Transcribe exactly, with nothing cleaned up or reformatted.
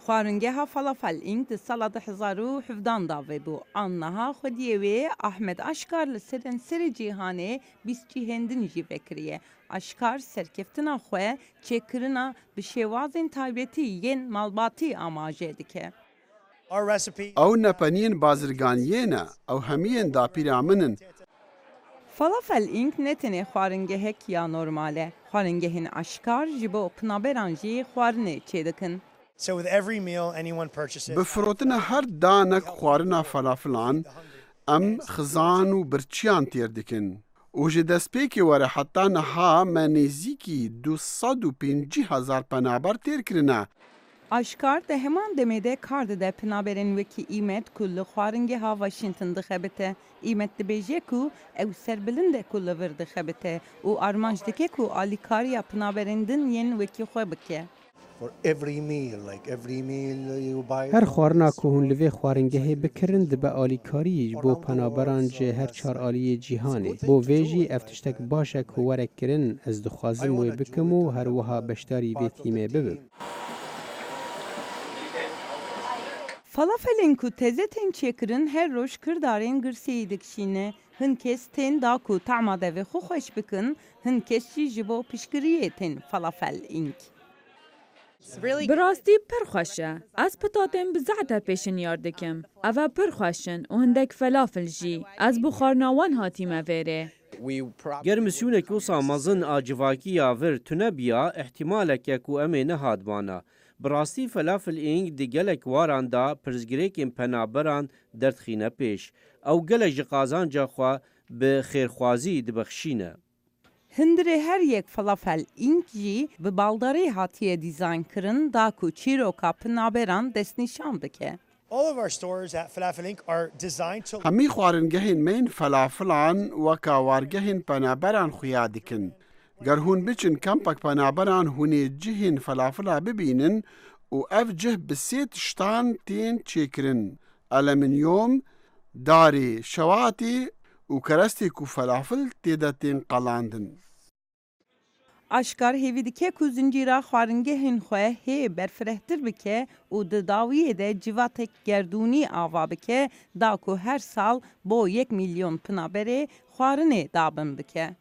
Xwaringeha Falafel Inc di sala du hezar û hevdehan de vebû. An niha xwediyê wê Ahmet Aşkar li serên serê cîhanê bîst cihên din jî vekiriye. Aşkar serkeftina xwe çêkirina bi şêwazên taybetî yên malbatî amaje dike. Ew nepeniyên bazirganiyê ne, ew hemiyên dapîra min in. Falafel Inc ne tenê xwaringehek ya normal e. Xwaringehên Aşkar ji bo pinaberan jî xwarinê çêdikin. Bi firotina her danek xwarina falafilan, em xizan û birçiyan têr dikin. Û ji destpêkê were heta niha me nêzîkî du sed û pêncî hezar penaber têr kirine. Aşkar di heman demê de kar dide penaberên wekî Îmet ku li xwaringeha Washington dixebite. Îmet dibêje ku ew serbilind e ku li vir dixebite û armanc dike ku alîkariya penaberên din yên wekî xwe bike. Her xwarina ku hûn li vê xwaringehê bikirin dibe alîkarî ji bo penaberan ji her çar aliyê cîhanê. Bo vê jî ev tiştek baş e ku were kirin. Ez dixwazim wê bikim û her wiha beşdarî vê tîmê bibim. Falafelên ku teze tên çêkirin her roj kirdarên girseyî dikişîne. Hin kes tên da ku tahma devê xwe xweş bikin, hin kes jî ji bo piştgiriyê tên Falafel Inc. Bi rastî pir xweş e. Ez pitatên bi zehte pêşinyar dikim. Ev e pir xweş in û hindek felafil jî. Ez bi xwarina wan hatîme vêrê. Ger misyonek wisa mezin a civakî ya vir tune biya, îhtimalek e ku em ê nehatibana. Bi rastî Falafel Inc di gelek waran de pirsgirêkên penaberan derdixîne pêş. Ew gelek ji qazanca xwe bi xêrxwazî dibexşîne. Hundirê her yek Falafel Inc jî bi baldarî hatiye dîzayn kirin da ku çîroka penaberan destnîşan bike. Hemî xwaringehên me yên felafilan weka wargehên penaberan xuya dikin. Ger hûn biçin kempek penaberan hûn ê cihên felafila bibînin û ev cih bi sê tiştan tên çêkirin, aleminyom, darê, şewatê û kerestê ku felafil tê de tên qelandin. Aşkar hêvî dike ku zincîra xwaringehên xwe hê berfirehtir bike û di dawiyê de civatek gerdûnî ava bike da ku her sal bo yek milyon pinaberê xwarinê dabin bike.